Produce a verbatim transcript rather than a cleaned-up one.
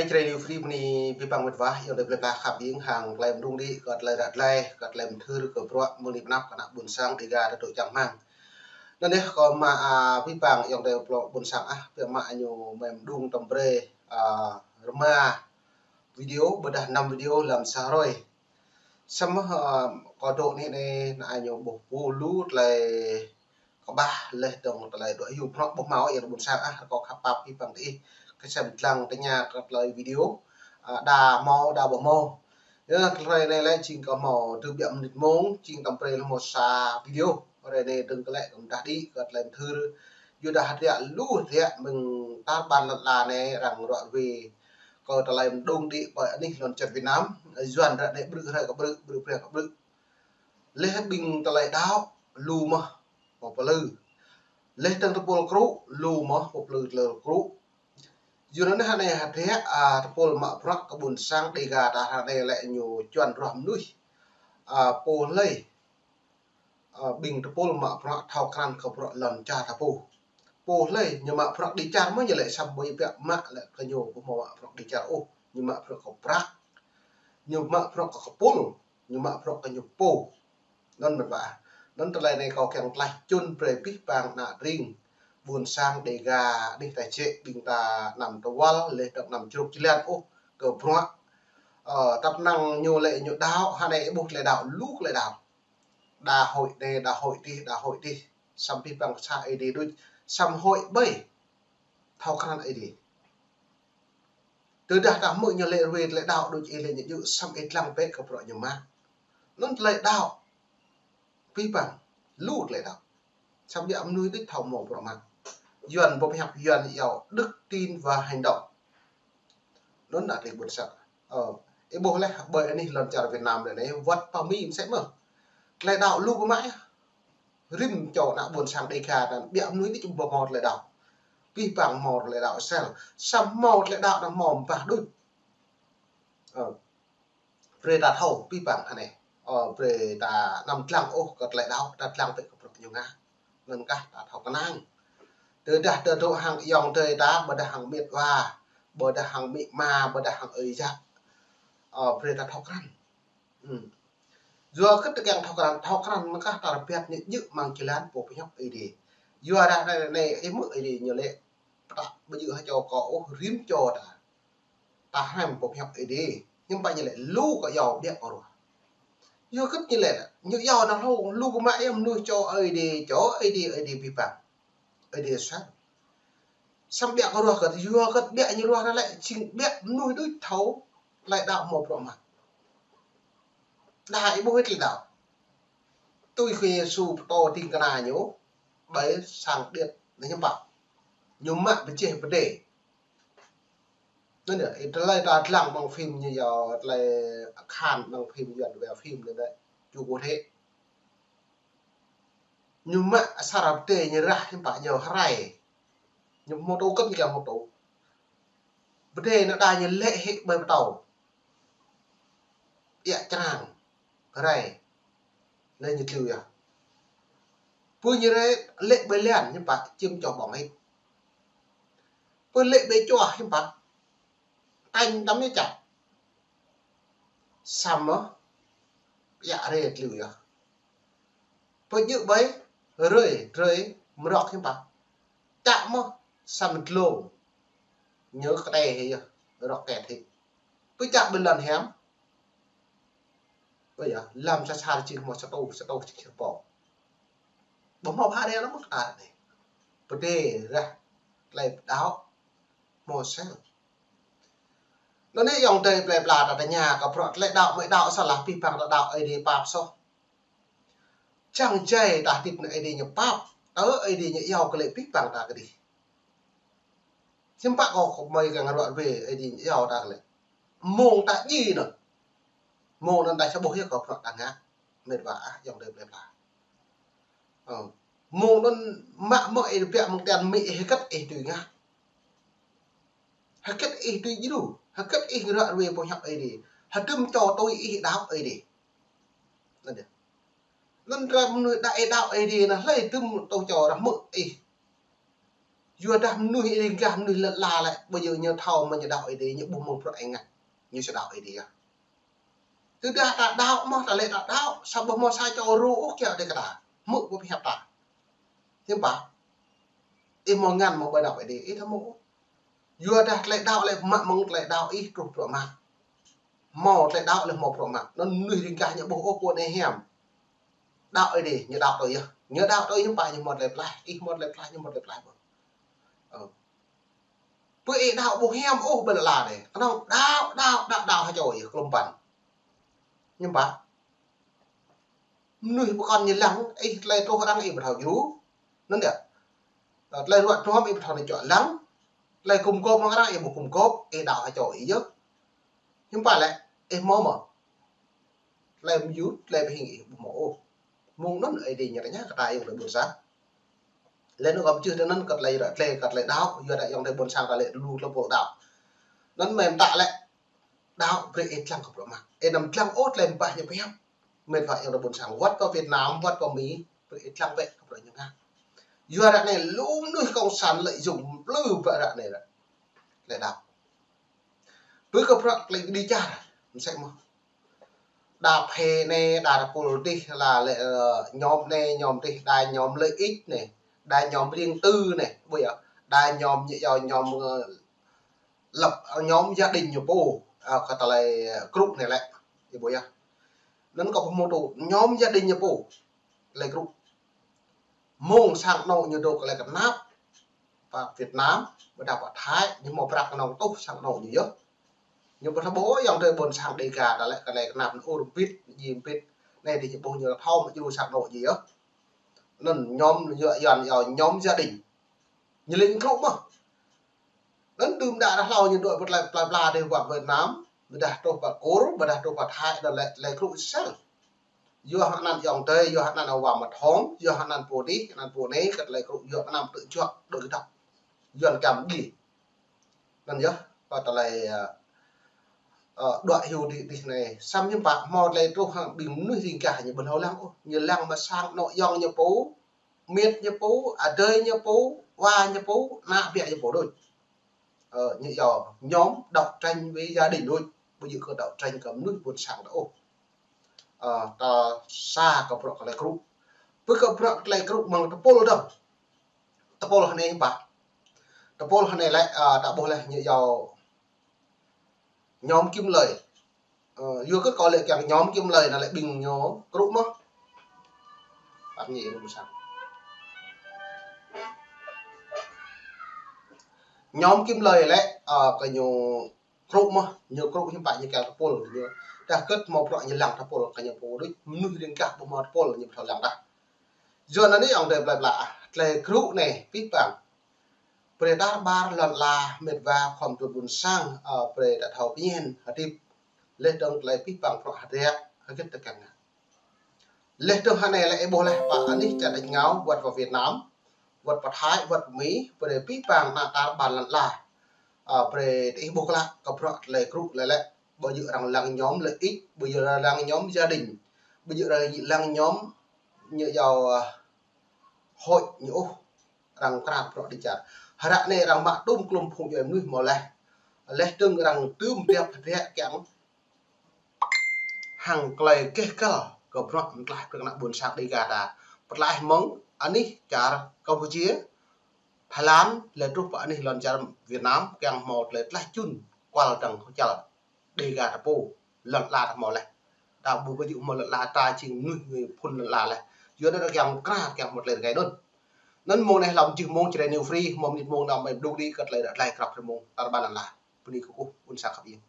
Jrai Liu Free bơni abih bang met wa, ayŏng adơi plơi pla khăp hing hăng tơlơi mơdung đĭ, kơ tơlơi ră tơlơi, kơ tơlơi mơthưr, kơ bruă mơ̆ng anai pơ anăp ƀôn sang Dega ta dŏ čang rơmang. Anŭn yơh kâo mă, a, abih bang ayŏng adơi plơi ƀôn sang ah, biă mă ñu mơ̆ng mơdung tơm brơi, a, rơma video, ƀôdah năm video lăm sa hrơi. Samơ̆, a, kâo dŏ anai anai, anai ñu ƀuh pô lu tơlơi kơƀah laih dơ̆ng tơlơi đuaĭ hyu prŏng ƀu hmâo ayŏng adơi ƀôn sang ah, kâo khăp pap abih bang tơ ih. Kơsem dlăng tơña kơ tơlơi video, a, đa hmâo, đa ƀu hmâo. Yơh, tơlơi anai lĕ jing kâo hmâo tơbiă mơnit mông, jing tơm brơi hmâo sa video. Hrơi anai dơ̆ng kơ lĕ kâo mơdah đĭ kơ tơlơi mơthưr. Yua dah hơdră lu hơdră mơ̆ng tar ƀan lŏn ala anai arăng ruă ruê kơ tơlơi mơdung đĭ ƀơi anih lŏn čar Việt Nam. Yuan ră anai ƀrư̆ hrơi kơ ƀrư̆, ƀrư̆ hrơi kơ ƀrư̆. Laih ƀing tơlơi đaŏ lu mơ̆ pơplư. Laih dơ̆ng tơpul krŭ lu mơ̆ pơplư tơlơi krŭ. Yua anŭn anai hơdră, a, tơpul mă bruă kơ ƀôn sang Dega ta hrơi anai lĕ ñu čuăn ruah mơnuih. A, pô hlơi, a, ƀing tơpul mă bruă thâo krăn kơ bruă lŏn čar ta pô. Pô hlơi ñu mă bruă đĭ čar mơ̆ ñu lĕ săm ƀơi biă mă lĕ kơ ñu ƀu hmâo mă bruă đĭ čar ôh, ñu mă bruă kơ prăk. Ñu mă bruă kơ kơpul, ñu mă bruă kơ ñu pô. Anŭn met wa. Anŭn tơlơi anai kâo kiăng tlaih čun brơi abih bang ană tring ƀôn sang Dega anih ta jĕ ƀing ta anăm tơwăl laih dơ̆ng anăm čruk jơlan ôh kơ bruă. Ơ, tăp năng ñu lĕ ñu đaŏ, hrơi anai ih ƀuh tơlơi đaŏ, lu tơlơi đaŏ. Đa hội anai, đa hội adih, đa hội adih. Săm abih bang sa Ơi Adai đôč, săm hội ƀơi thâo krăn Ơi Adai. Tơdah ta hmư̆ ñu lĕ ruai tơlơi đaŏ đôč ih lĕ ñu djơ̆ săm ih dlăng bĕ kơ bruă ñu mă. Anŭn tơlơi đaŏ. Abih bang, lu tơlơi đaŏ. Săm biă mơnuih đôč thâo hmâo bruă mă. Yuan ƀu pơhiăp Yuan iâu đức tin và hành động. Anŭn ană tring ƀôn sang. Ơ, ih ƀuh laih ƀơi anih lŏn čar Việt Nam anai, wơ̆t pơ Mi mơsĕ mơ̆n. Tơlơi đaŏ lu pơmă yơh. Rĭm čô ană ƀôn sang Dega anŭn biă mơnuih đôč ƀu hmâo tơlơi đaŏ. Abih bang hmâo tơlơi đaŏ sel. Săm hmâo tơlơi đaŏ anŭn hmâo ƀah đôč. Ơ. Brơi ta thâo abih bang hrơi anai. Ơ, brơi ta anăm dlăng ôh kơ tơlơi đaŏ, ta dlăng bĕ kơ bruă ñu ngă. Anŭn kah ta thâo kơnang. Tơdah ta dŏ hăng ayŏng adơi ta, ƀôdah hăng met wa, ƀôdah hăng amĭ ama, ƀôdah hăng ơi yă. Ơ, brơi ta thâo krăn. Hm. Yua kơ ta kiăng thâo krăn, thâo krăn anŭn kah ta rơbat ñu djơ̆ amăng jơlan pô pơhiăp Ơi Adai. Yua dah anai, anai, ih hmư̆ Ơi Adai ñu lĕ, pơtă ƀu djơ̆ hơčô kâo ôh, rĭm čô ta. Ta hrăm pơhiăp Ơi Adai. Hiư̆m pă ñu lĕ lu kơ iâu biă kơ ruah. Yua kơ ñu lĕ, ñu iâu anŭn lu, lu pơmă yơh mơnuih čô Ơi Adai, čô Ơi Adai, Ơi Adai abih bang. Ơi Adai săn. Săm biă kơ ruah kơ, yua kơ biă ñu ruah anŭn lĕ, jing biă mơnuih đôč thâo, tơlơi đaŏ hmâo bruă mă. Đa ih ƀuh tơlơi đaŏ. Tui Khua Yêsu pơtô ding kơna ñu, ƀơi sang điêt, anŭn hiư̆m pă. Ñu mă pơjeh pơdai. Anŭn yơh, ih tơlơi ta dlăng amăng phim ñu yơh, tơlơi akhan amăng phim Yuan wơ̆t phim anŭn yơh, ču kơ thế. Ñu mă asar pơdai ñu rah hiư̆m pă ñu hrai. Ñu hmâo tŭ kơ̆t ñu kiăng hmâo tŭ. Pơdai anŭn đa ñu lĕ hĭ ƀơi pơtâo. Iă črang, hrai. Anai ñu tliu yơh. Pơ ñu rai lĕ ƀơi lian hiư̆m pă, čim čô ƀơ̆ng hĭ. Pơ lĕ ƀơi čuah hiư̆m pă. Tañ tăm ñu čăp. Săm mơ̆, iă rai tliu yơh. Pơ djơ̆ ƀơi, rơi, rơi, mrŏk hiư̆m pă. Čăp mơ̆, săm dlông. Ñu kơtê hĭ yơh, rŏk kĕt hĭ. Pơ čăp ƀơi lŏn hiam. Ƀơi yơh, lăm sa čar čih mơ̆ sa tô, sa tô čih čih pô. Ƀu hmâo pha đe lăm mơ̆ kơtar anai. Pơdai rah, tơlơi đaŏ, hmâo sel. Anŭn anai ayŏng adơi plơi pla ta tơña kơ bruă tơlơi đaŏ, mơi đaŏ sa lah abih bang ta đaŏ Ơi Adai pap soh. Čang jai ta hơdip anŭn Ơi Adai ñu pap, tơ Ơi Adai ñu iâu kơ lĕ abih bang ta kơdih. Hiư̆m pă kâo kơ mơi kiăng ruă ruê Ơi Adai ñu iâu ta kơ lĕ. Mông ta djai anŭn. Mông anŭn ta sa ƀuh yơh kơ bruă ta ngă. Met wa ah ayŏng adơi plơi pla. Ơ. Mông anŭn mă mơ̆ ih biă mơ̆ng tian amĭ ih hơget ih tui ngă. Hơget ih tui djru, hơget ih ruă ruê pơhiăp Ơi Adai. Hơdôm čô tui ih đaŏ Ơi Adai. Anŭn yơh. Anŭn ră mơnuih đaŏ ih đaŏ Ơi Adai anŭn hlơi hơdôm tui čô ră hmư̆ ih. Yua dah mơnuih ih gah mơnuih lŏn ala lĕ, ƀơi yơh ñu thâo mơ̆ ñu đaŏ Ơi Adai, ñu ƀu mơ̆ng bruă ih ngă. Ñu či đaŏ Ơi Adai yơh. Tơdah ta đaŏ mơ̆, ta lĕ ta đaŏ, sa ƀuh mơ̆ sa čô rô ôh kiăng đe kơ ta. Hmư̆ ƀu pơhiăp ta. Hiư̆m pă? Ih mơ̆ ngăn mơ̆ ƀơi đaŏ Ơi Adai, ih ta mơ̆ ôh. Yua dah tơlơi đaŏ lĕ mă mơ̆ng tơlơi đaŏ ih truh bruă mă. Mâo tơlơi đaŏ lĕ mâo bruă mă. Anŭn mơnuih ih gah ñu ƀuh ôh kơ anai hiam. Đaŏ Ơi Adai, ñu đaŏ tui yơh. Ñu đaŏ tui hiư̆m pă ñu mâo tơlơi pơklaih, ih mâo tơlơi pơklaih, ñu mâo tơlơi pơklaih ƀơ̆ng. Ơ. Pơ ih đaŏ ƀu hiam ôh ƀơi lŏn ala anai. Kơnơ̆ng đaŏ, đaŏ, đaŏ, đaŏ hơčô yơh, klŏm păn. Hiư̆m pă? Mơnuih pơkŏn ñu lăng, ih tơlơi truh arăng ih ƀu thâo djru. Anŭn yơh. Tơlơi ruă truh ih ƀu thâo nao čuă lăng. Tơlơi gum gôp mơ̆ng arăng ih ƀu gum gôp, ih đaŏ hơčô ih yơh. Hiư̆m pă lĕ, ih mâo mơ̆? Tơlơi mơyŭt, tơlơi pơhing ih ƀu mâo ôh. Mơ̆ng anŭn Ơi Adai ñu rơñah kơ ta ayŏng adơi ƀôn sang. Lĕ anŭn kâo pơčeh tui anŭn kơ tơlơi ră tơlơi, kơ tơlơi đaŏ, yua dah ayŏng adơi ƀôn sang ta lĕ lu tơlơi pô đaŏ. Anŭn mơ̆ ta lĕ đaŏ brơi ih lăng kơ bruă mă. Ih anăm lăng ôh tơlơi mơbah ñu pơhiăp. Mĕt wa ayŏng adơi ƀôn sang wơ̆t pơ Việt Nam, wơ̆t pơ Mi, brơi ih lăng bĕ kơ bruă ñu ngă. Yua ră anai lu mơnuih cộng sản lợi dụng plư ƀă ră anai ră. Tơlơi đaŏ. Pơ kơ bruă tơlơi kơđi čar, mơsĕ mơ̆n. Đa phe anai, đa tơpul adih, la lĕ, ơ, nhóm anai, nhóm adih, đa nhóm lợi ích anai, đa nhóm riêng tư anai, ƀu yơh, đa nhóm ñu yua nhóm, ơ, lập, ơ, nhóm gia đình ñu pô, ơ, kơ tơlơi, ơ, group anai lĕ, ih ƀu yơh. Anŭn kâo pơhmutu nhóm gia đình ñu pô, tơlơi group. Mơ̆ng sang anŏ ñu dŏ kơ tơlơi kơnap, pơ Việt Nam, ƀôdah pơ Thái, ñu mâo prăk kơnơ̆ng tuh sang anŏ ñu yơh. Ñu ƀu thâo ƀuh ayŏng adơi ƀôn sang Đêga ta lĕ kơ tơlơi kơnap ur bit, ji bit. Anai dih ñu ƀuh ñu thâo mă djru sang anŏ ñu yơh. Anŭn nhóm, yua, yua, yua, nhóm gia đình. Ñu lĕ group mơ̆n. Anŭn đưm đă dah hlâo ñu dŏ pơ tơlơi pla pla dih wă Việt Nam, ƀôdah truh pơ Kur, ƀôdah truh pơ Thái, anŭn lĕ tơlơi group sel. Yua hơnăn ayŏng adơi, yua hơnăn awa mơthong, yua hơnăn pô adih, hơnăn pô anai, kơ tơlơi group, yua hơnăn tơjuă, dŏ kơdŏp. Yua anŭn kiăng dih. Anŭn yơh, kơ tơlơi, ơ, ơ, đuaĭ hyu dih, dih anai. Samơ̆ hiư̆m pă, mâo tơlơi truh hăng ƀing mơnuih ih gah ñu ƀu thâo lăng ôh. Ñu lăng mơ̆ sang anŏ ayŏng ñu pô, mĕt ñu pô, adơi ñu pô, wa ñu pô, ană ƀiă ñu pô đôč. Ơ, ñu yua nhóm đấu tranh với gia đình đôč, ƀu djơ̆ kơ đấu tranh kơ mơnuih ƀôn sang ta ôh. Ơ, ta sa kơ bruă kơ tơlơi group. Pơ kơ bruă kơ tơlơi group mơ̆ng tơpul dơ̆ng. Tơpul hơnai hiư̆m pă. Tơpul hơnai lĕ, ơ, ta ƀuh lĕ ñu yua nhóm kiếm lời. Ơ, yua kơ kâo lĕ kiăng nhóm kiếm lời anŭn lĕ ƀing ñu group mơ̆n. Pap ñi lu mơsang. Nhóm kiếm lời lĕ, ơ, kơ ñu group mơ̆n, ñu group hiư̆m pă ñu kiăng tơpul, ñu dah kơ̆t mâo bruă ñu lăng tơpul kơ ñu pô đôč, mơnuih ih gah ƀu mâo tơpul ñu ƀu thâo lăng tah. Yua anŭn anai ayŏng adơi pla pla, tơlơi group anai, pih pang. Brơi tar ƀar lŏn ala mĕt wa khŏm tui ƀôn sang, ơ, brơi ta thâo pơñen, hơdip. Leh dơ̆ng tơlơi pih pang bruă hơdră, hơget ta kiăng ngă. Leh dơ̆ng hơnai lĕ ih ƀuh leh pơ anih čar đač ngao, wơ̆t pơ Việt Nam, wơ̆t pơ Thái, wơ̆t pơ Mi, brơi pih pang ană tar ƀar lŏn ala. Ơ, brơi ih ƀuh klă, kơ bruă tơlơi group lĕ lĕ, ƀu djơ̆ arăng lăng nhóm lợi ích, ƀu djơ̆ arăng lăng nhóm gia đình, ƀu djơ̆ arăng lăng nhóm ñu yua, ơ, hội ñu ôh, arăng krăn bruă kơđi čar. Hră anai arăng mă tŭm klŭm phung djuai mơnuih mơ̆ leh. Leh dơ̆ng arăng tŭm tiap hră kiăng hăng tơlơi keh kăl kơ bruă mơtlaih brơi kơ ană ƀôn sang Đêga ta. Pơtlaih mơ̆ng anih čar Campuchia, Thái Lan, leh truh pơ anih lŏn čar Việt Nam, kiăng hmâo tơlơi tlaih čun kual dăng hơčăl. Đêga ta pô, lŏn ala ta hmâo leh. Ta ƀu ƀu djơ̆ hmâo lŏn ala ta jing mơnuih phŭn lŏn ala leh. Yua anŭn ta kiăng kra kiăng hmâo tơlơi rơngai anŭn. Anŭn mông anai hlăm jih mông Jrai New Free, hmâo mơnit mông anăm ƀai mơdŭk đĭ kơ tơlơi ră tơlơi krăp rơmông. Tar ƀar lŏn ala. Bơni kơ kâo, ƀôn sang khăp yơh.